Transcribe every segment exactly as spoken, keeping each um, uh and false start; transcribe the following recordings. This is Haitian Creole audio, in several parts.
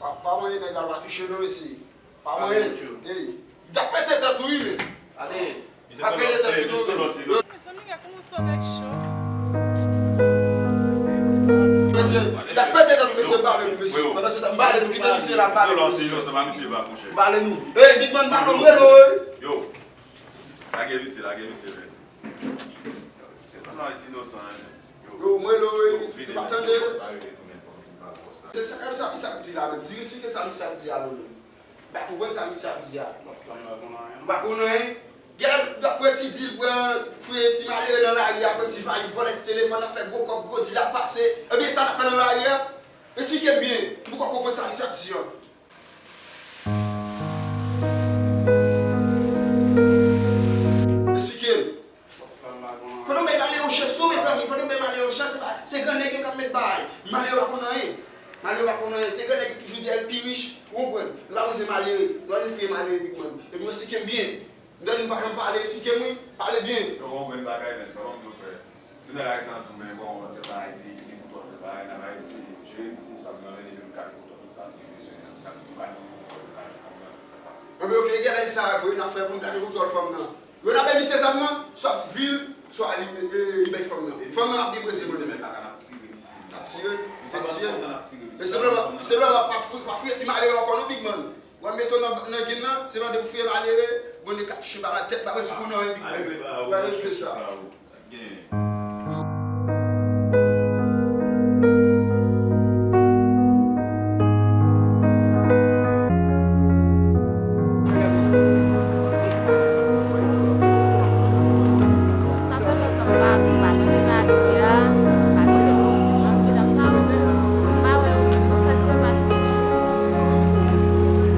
Pa, pa manyen nèg la, pa touche non, mesye. Pa manyen. Ey, y ap pete tèt ou, wi, men. Ale. Misye se lòt, ey, misye se lòt ti inosan. Mezanmi, gad kòman sa nèg cho. Mesye, y ap pete tèt ou, mesye, m pale pou mesye. Pandan se tan, m pale pou kite misye la, m pale pou misye. M pale nou. Ey, Big Man, pale, m rele w, ey. Yo, lage misye, lage misye, men. Se sa nan ti inosan, hein. Yo, mwen lo, wi, m ap tande. Se sa, sa misye ap di la menm. Di m esplike sa misye ap di a non menm. M pa konprann sa misye ap di a. M pa konn anyen. Gen lè dòk wè ti dil pran, fouye ti malere nan lari a, pran ti valiz, vòlè ti telefòn, ap fè gwo kòb, gwo dil ap pase. Ebyen, sa n ap fè nan lari a? Esplike m byen. M poko konprann sa misye ap di an. Esplike m. Fò nou bay malere yon chans tou, mezanmi. Fò nou bay malere yon chans. Se pa, se gran nèg yo k ap met bay. Malere pa konn anyen. Malere pa konn anyen. Se gran nèg ki toujou dèyè l pi rich. Ou konprann? Nou pa bezwen malere. Nou pa bezwen fouye malere, Big Man. Epi nou esplike m byen. M tande nou pa janm pale, esplike m wi. Pale byen. Yo, bon, bon bagay, men. Kòman m tou fè? Si nèg la gentan di w, men kòman w ap fè bagay, li, li pou tòl fè bagay, n a va eseye jere misye, sa m nan mennen menm kay pou tòl. Sa m te bezwen nan, nan, nan, nan, nan, nan, sa pase. Mwen, men, ok, gen lè sa vre, n ap fè pou n gade kontwòl fanm nan. Yo n ap misye zam nan, swa vil, swa li, eh, li bay fanm nan. Fanm nan ap deprese, mwen. N ap tire misye. N ap tire, n ap tire. Men se vre, se vre, pa fou, pa fouye ti malere ankò non, big man. W ap mete w nan, nan gin nan, se mande pou fouye malere, Bondye ka touche pa la tèt, pa prese pou nan, big man. W a regle sa. Sa k genyen?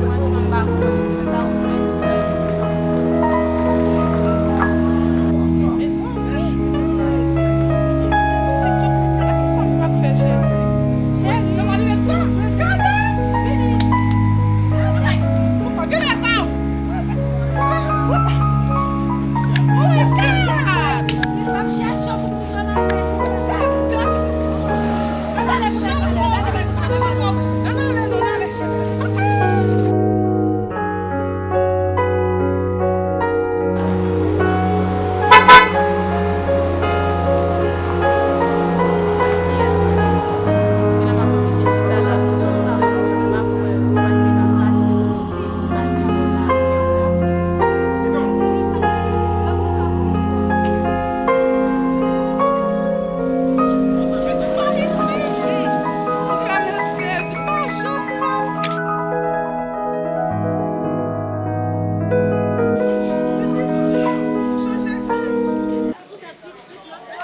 Franchman, m pa konprann sentiman sa yo pou mesye. Mezanmi! Se kòb mwen la, kisa m pral fè, Jezi? Jezi, nan mwen sa, gade! Gade! Gade! Oh my God!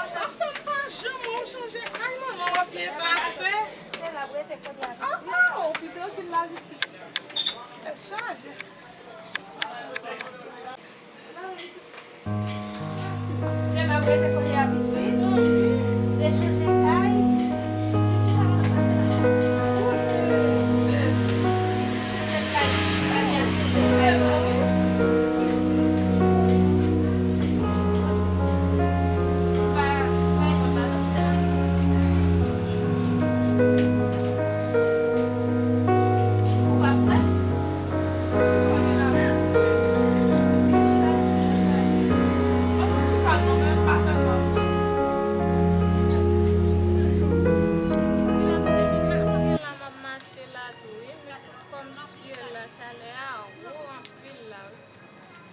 Sa fè m pa janm wè w chanje kay manman w ap byen pase. Se la w rete kote a pitit. Ah, ah, ou pi trankil la pitit. Tèt chaje. Se la w rete kote a pitit. Te chanje kay. Chita la pase la. Mache la tou wi, men tout kò m syèl la, chalè a wo anpil la wi.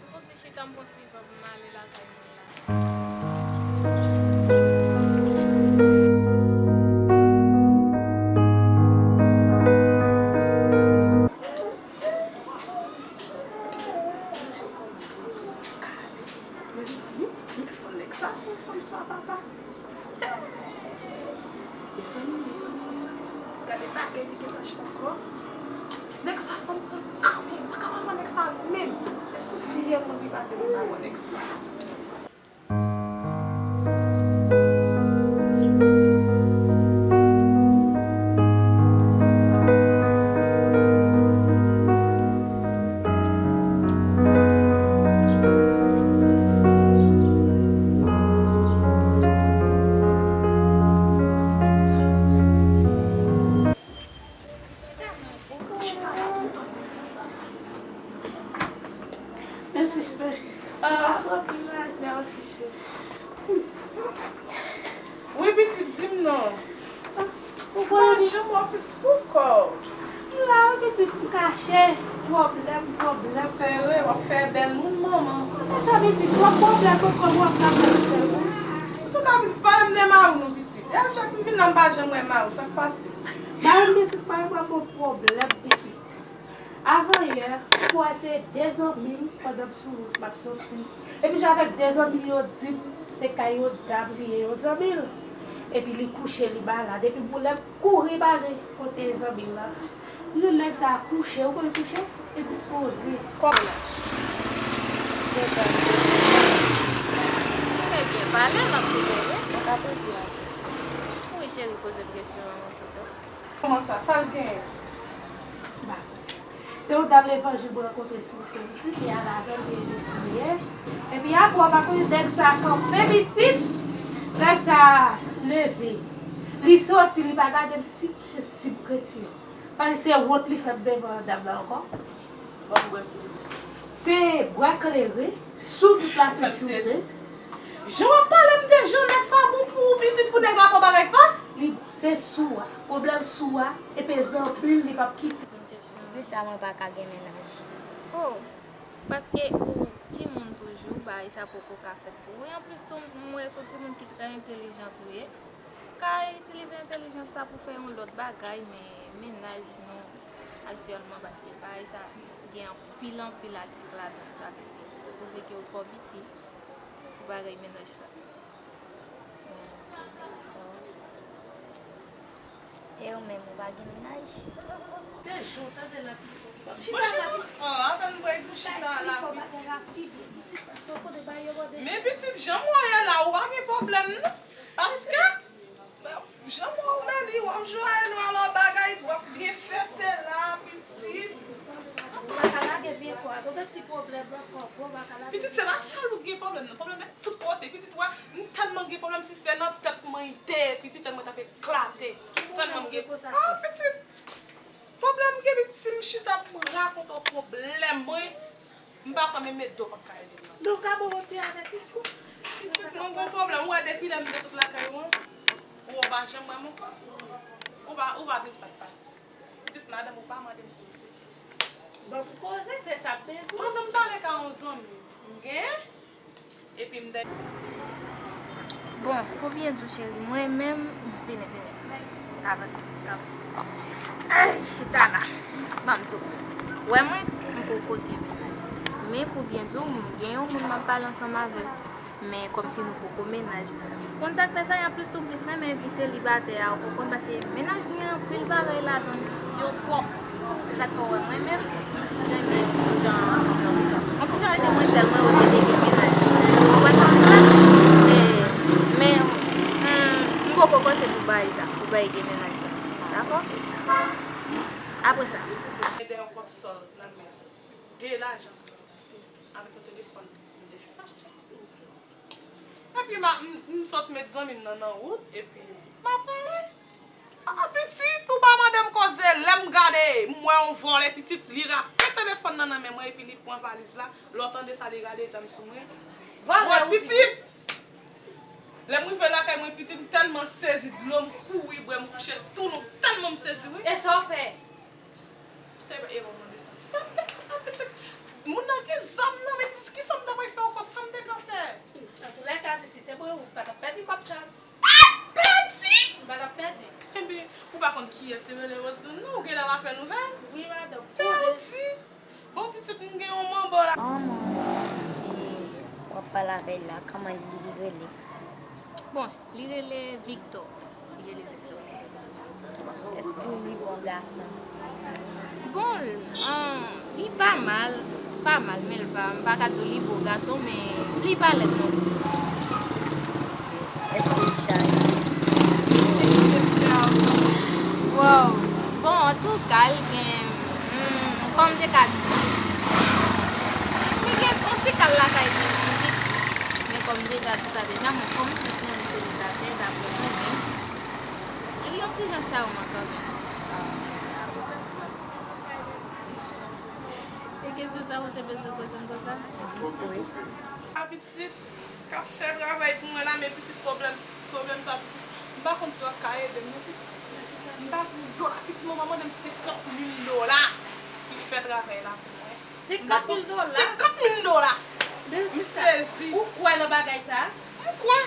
M soti chita m pran ti van pou m ale lakay mwen la. Mezanmi, men fò nèg sa, se yon fanm sa, papa. Mezanmi, mezanmi, mezanmi, mezanmi. Gade bagay li gen nan je ankò. Nèg sa fè m pran kanmenm. Mwen pa ka pran nèg sa menm. E sou fiyèl mwen li pase, mwen pa pran nèg sa. Mèsi, sè. Ah, anpil mèsi, mèsi, cheri. Wi, pitit, di m non. Ou konnen m pa janm wè w pitit poukò. M la wi pitit, m kache. Pwoblèm, pwoblèm. Ou sere, w ap fè bèl moun, manman. E sa pitit, twòp pwoblèm, poukò w ap ka fè pwoblèm? Antouka, pitit, pale m de mari w non, pitit. E a chak m vin la, m pa janm wè mari w, sa k pase? Mari m pitit, pa gen pwoblèm, pitit. Avan yè, m kwè se de zanmi m pandan m sou wout, m ap soti. Epi jan avèk de zanmi l yo di m se kay yon dam li ye, yon zanmi l. Epi li kouche, li malad. Epi m lè m kouri m ale kote zanmi l lan. Li di nèg sa a kouche, ou konn kouche? Li dispoze. Kòman? Gentan. Trè byen, pale, m ap koute w wi. Mwen ka poze w yon kesyon. Wi, cheri, poze m kesyon an, mwen koute w. Kòman sa? Sa l genyen? M pa konnen. Se yon dam levanjil mwen rankontre sou wout lan, m di, li al avè l, li ede priye. Epi apre, w pa konnen nèg sa kanpe pitit. Nèg sa leve. Li soti, li pa gade m si m, si m kretyen. Paske se wont li fè m devan dam nan ankò. Ban m wè ti. Se bra klere, sou tout la sentire. Jan w ap pale m de jan nèg sa bon pou ou pitit pou nèg la fè w bagay sa? Li bon, se sou a. Pwoblèm sou a, epi zanmi l li p ap kite. Poukisa mwen pa ka gen mennaj? Oh, paske ou timoun toujou, bagay sa poko ka fèt pou ou. E anplis tou, m wè se yon timoun ki trè entèlijan tou ye. Ka itilize entèlijans sa pou fè yon lòt bagay, men mennaj non, aktyèlman, paske bagay sa gen anpil, anpil atik ladan l, sa vle di, ou twouve ke ou twò piti pou bagay mennaj sa. E ou menm, ou pa gen mennaj? Se jou, tande la, pitit. Bon, chita la, pitit. Oh, apèn m wè di w chita la, pitit. Men pitit, jan m wè la, ou pa gen pwoblèm, non. Paske, jan m wè w la, w ap jwe a nou alò bagay, w ap byen fete la, pitit. Ou pa ka lage vye kò a, gon menm si pwoblèm ankò, vre, ou pa ka lage. Pitit, se pa sèl ou gen pwoblèm, non. Pwoblèm nan tout kote. Pitit, wè, m tèlman gen pwoblèm, si se nan tèt mwen i te ye, pitit, tèt mwen t ap eklate. Tèlman m gen. Ah, pitit, pwoblèm m gen, pitit, si m chita pou m rakonte w pwoblèm mwen, m pa kwè menm medo p ap ka ede m nan. Non, ka ban w yon ti avètisman. Pitit, mwen gon pwoblèm. Ou wè depi lè m te sot lakay ou an, ou pa janm wè m ankò. Ou pa, ou pa di m sa k pase. Pitit, madanm ou pa mande m koze. Bon, pou koze, se sa m bezwen. Pandan m t ale ka yon zanmi m genyen, epi m te. Bon, pou byen di w, cheri, mwen menm, vini, vini. Avanse, kanpe. Ay, chita la. Ban m di w. Wè mwen, m poko gen mennaj. Men pou byen di w, m gen yon moun m ap pale ansanm avè l. Men kòmsi nou poko mennaj. Konn sa k fè sa, e anplis tou, m plis renmen vi selibatè a, ou konprann, paske mennaj gen anpil bagay ladan l, pitit, yo twòp. Se sa k fè w wè mwen menm, m plis renmen yon ti jan, yon ti jan demwazèl mwen olye de gen mennaj. Ou konprann sa m di la? E, men, m, m poko panse pou bagay sa, pou bagay gen mennaj la. Dakò? Apre sa. Ede yon kòb sòl nan men. De lajan sòl. Avèk yon telefòn, m te fè achte. Epi m, m, m sot met zanmi m nan nan wout, epi m ap prale. Ah, pitit, ou pa mande m koze, lè m gade, m wè yon vòlè pitit, li rape telefòn nan nan men mwen, epi li pran valiz la, lè w tande sa, li rale zam sou mwen. Vòlè, pitit! Lè m rive lakay mwen, pitit, m tèlman sezi, dlo m kouri bwè, m kouche tou non, tèlman m sezi, wi. E sa w fè? Se pa erè w mande sa. Sa m te ka fè, pitit? Moun nan gen zam nan, men pitit, ki sa m ta pral fè ankò? Sa m te ka fè? Antoulèka, si, si se mwen, ou pa t ap pèdi kòb sa. Ah, pèdi? Ou pa t ap pèdi. Enben, ou pa konn kiyès yo rele Roseline, non? Ou genlè va fè nouvèl? Wi, madanm. Pèdi? Bon, pitit, m gen yon manbo la. Manman ki w ap pale avè l la, kòman li rele? Bon, li rele Victor. Li rele Victor. Èske li bon gason? Bon, ahn, li pa mal, pa mal, men l pa, m pa ka di w li bon gason, men li pa lèd non plis. Èske l chay? Wow. Bon, antouka, l gen, hmm, kòm m te ka di sa, li gen yon ti kal lakay li, li piti. Men kòm m deja di sa deja, mwen kòm m plis renmen selibatè, daprè mwen menm, li yon ti jan chaman kanmenm. E kesyon sa ou te bezwen poze m konsa? Wi. A pitit, k ap fè travay pou mwen la, men pitit pwoblèm, pwoblèm sa pitit. M pa konn si w ap ka ede m non pitit. M pa di dola, pitit mwen pa mande m senkant mil dola pou l fè travay la pou mwen. Senkant mil dola? Senkant mil dola! M sezi. Ou kwè nan bagay sa? M kwè.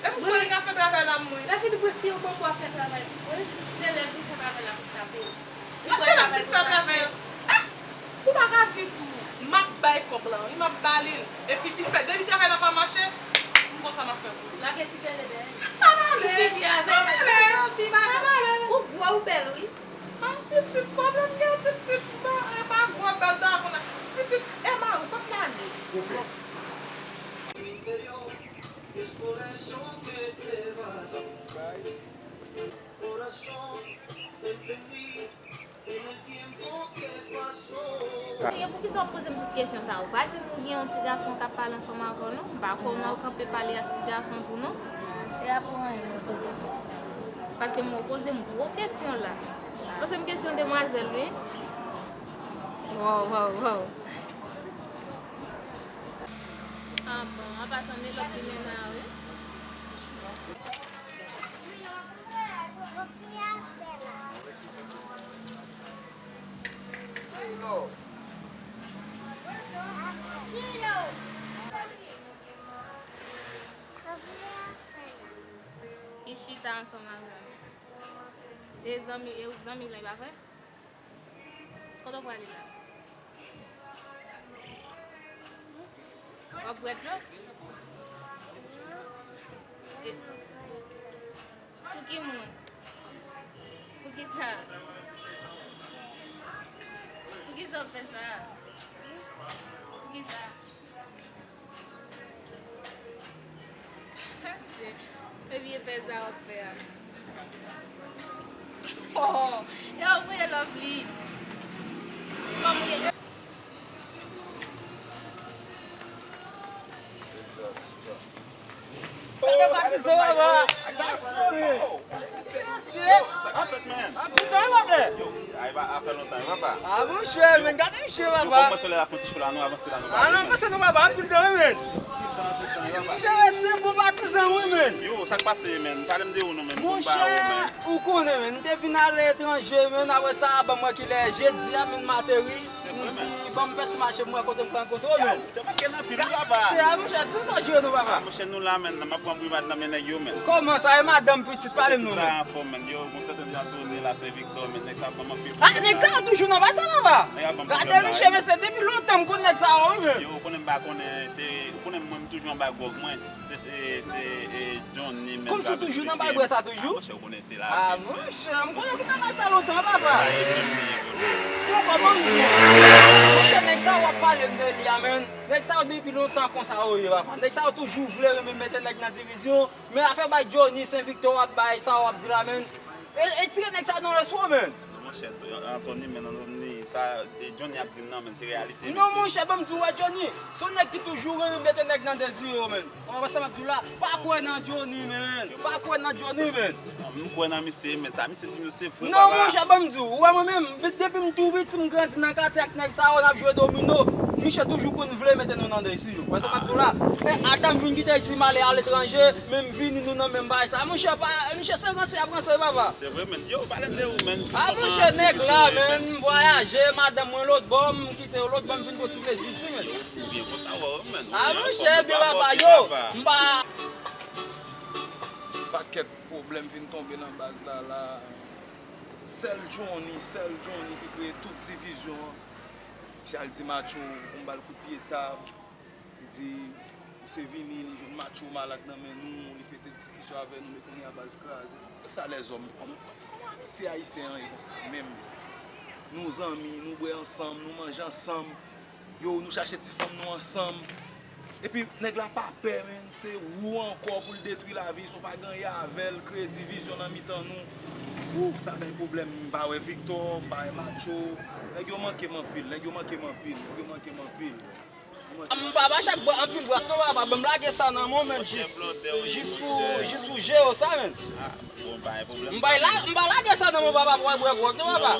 E m kwè li ka fè travay la mwen. Lè fini pou si yon bon pou ap fè travay pou mwen, se lè l fin fè travay la pou l tape. Non, se lè m fin fè travay la. Ah! Ou pa ka di tou. M ap bay kòb la, wi, m ap ba li l. Epi ki fè, depi travay la pa mache, m konn sa m ap fè pou li. Lage ti kele dèyè. M pa pale. M pa pale. M pa pale. Ou gwo, ou bèl, wi. Ah, pitit, pwoblèm gen, pitit, m pa, e pa gwo bèl ta konn. Pitit, e mari w, kot l ale? E poukisa w ap poze m tout kesyon sa a? Ou pa di m ou gen yon ti gason k ap pale ansanm avè w, non? M pa kwè w nan w kanpe pale ak ti gason tou, non? Se pa pou anyen mwen poze w kesyon. Paske m wè w poze m gwo kesyon la. Se yon kesyon demwazèl, wi. Wow, wow, wow. Ah bon, an pasan, men lòt limena a, wi. Li chita ansanm avè m. E zanmi, e zanmi l lan, e pa vre? Kote w prale la? W ap bwè dlo? E, sou ki moun? Poukisa? Poukisa w fè sa? Poukisa? Epi e fè sa w ap fè a. Oh, e w voye love li. Kòm ou ye. Sa te patizan, papa. Sa k fèt, man? Anpil tan, wi, papa. Yo, ay, pa, a fè lontan, wi, papa. Ah, monchè, men gade misye, papa. Yo, kòmanse lè la, fè yon ti cho la, nou avanse la, nou pale, man. Ah, non, pase nou, papa, anpil tan, wi, men. Misye, se bon patizan, wi, men. Yo, sa k pase, man? Pale m de ou, non, man. Monchè, ou konnen, men, m te vin ale etranje, men, apre sa, ban m wè kilè jedi a, men, m ateri. Se vre, men. M di, ban m fè ti mache, m wè kote m pran kote w, men. Ou te manke n anpil, wi, papa. Se a, monchè, di m sa jere nou, papa. Ah, monchè, nou la, men, m ap pran brimad nan men nèg yo, men. Kòman sa, e madanm, pitit, pale m non, men. Tout la anfòm, men. Yo, gon sèten Antony la, Sen Viktò, men, nèg sa ap ban m anpil pwoblèm la, men. Ah, nèg sa yo toujou nan bay sa, papa. Nèg ap ban m pwoblèm la, wi. Gade, monchè, men, se depi lontan m konn nèg sa yo, wi, men. Yo, ou konnen m pa konnen, se, ou konnen mwen, m toujou anba gwòg mwen. Se, se, se, e, Johnny, men. Kòmsi w toujou nan bay bwè sa toujou? Ah, monchè, ou konnen se lavi, men. Ah, monchè, m konnen ou nan bay sa lontan, papa. Sa e menm li ye, bro. Yo, kòman m di? Monchè, nèg sa w ap pale m de li a, men. Nèg sa yo depi lontan konsa yo ye, papa. Nèg sa yo toujou vle renmen mete nèg nan divizyon. Men afè bay Johnny, Sen Viktò w ap bay, sa w ap di la, men. E, e tire nèg sa nan respè w, men. Non, monchè, Antony, men, Antony, sa, e, Johnny ap di m nan, men, se reyalite, men. Non, monchè, ban m di w, wè, Johnny, se yon nèg ki toujou renmen mete nèg nan dezi yo, men. Ou konprann sa m ap di w la? Pa kwè nan Johnny, men. Pa kwè nan Johnny, men. Non, m kwè nan misye, men sa misye di m yo se vre, papa. Non, monchè, ban m di w, ou wè mwen menm, depi m tou piti, m grandi nan katye ak nèg sa yo, n ap jwe domino. Misye toujou konn vle mete nou nan dezi yo. Ou wè sa m ap di w la? Men, ata m vin kite isi, m ale aletranje, men m vini, nou nan menm bagay sa. Monchè, pa, misye se ranse y ap ranse, papa. Se vre, men. Yo, pale m de ou, men. Ah, monchè, nèg la, men, m vwayaje, madanm mwen lòt bò, m kite yo lòt bò, m vin pran ti plezi isi, men. Yo, ou byen kontan wè w, men. Ah, monchè, byen, papa, yo, m pa. Pakèt pwoblèm vin tonbe nan baz la, la. Sèl Johnny, sèl Johnny ki kreye tout divizyon an. Misye al di Matcho, pou m ba l kout pye tab. Li di, misye vini, li jwenn Matcho malad nan men nou, li pete diskisyon avè nou, men kounye a baz kraze. E sa lèzòm, kòman, kòman Ayiti ayisyen an ye konsa menm, mesye? Nou zanmi, nou bwè ansanm, nou manje ansanm. Yo, nou chache ti fanm nou ansanm. Epi, nèg la pa pè, men. Se ou ankò pou l detwi lavi, si w pa ganye avè l, kreye divizyon nan mitan nou. Wouh, sa bay pwoblèm. M pa wè Victor, m pa wè Macho. Nèg yo manke m anpil, nèg yo manke m anpil, nèg yo manke m anpil. M pa ba chak bwa, anpil bwa, san papa, ban m lage sa nan men w, men, jis, jis pou, jis pou jere sa, men. M pa la, m pa lage sa nan men w, papa, pou w bwè gwòg, non, papa.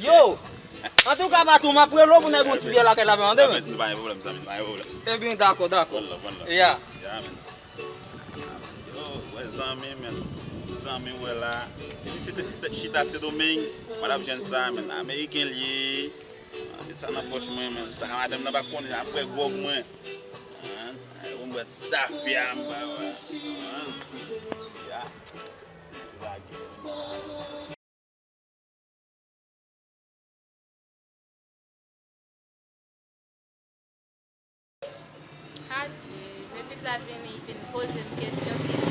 Yo! Antouka, patwon, m ap rele w pou n al bwè yon ti byè lakay la, men, tande, men. Nou pa gen pwoblèm, zanmi, nou pa gen pwoblèm. Ebyen, dakò, dakò. One love, one love. Ya. Ya, men. Yo, wè zanmi, men. Zanmi, wè la. Si misye te chita, chita Sendomeng, mwen t ap jwenn sa, men. Ameriken l ye. Sa nan pòch mwen, men. Sa madanm nan pa konnen, ap bwè gwòg mwen. An, an, ou bwè ti tafya, m pa wè. An. Ya. Adye, depi l la vini, li vin poze m kesyon si m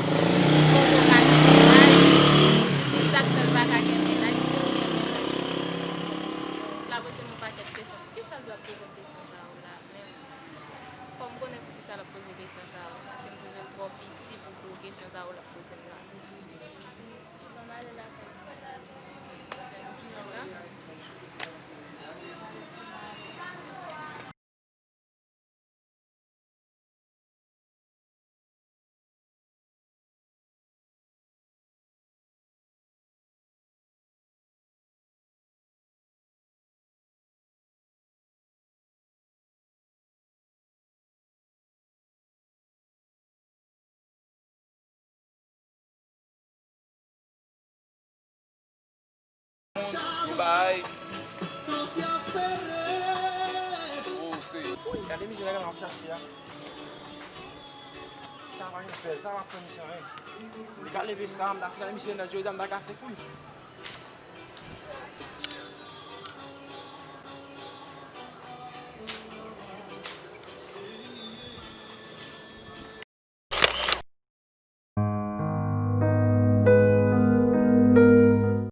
poko ka gen mennaj, si sa k fè l pa ka gen mennaj, si m gen mennaj. L la poze m yon pakèt kesyon. Poukisa l dwe ap poze m kesyon sa yo la menm? Fò m konnen poukisa l ap poze kesyon sa yo. Èske m twouve l twò piti pou gwo kesyon sa yo l ap poze m la? Bay. Oh, se. Woy, gade mizè nèg la ap chache a. Sa pa gen fè, sa pa fè misye anyen. Li ka leve sa, m ta fè misye nan jodi a, m ta kase kou l.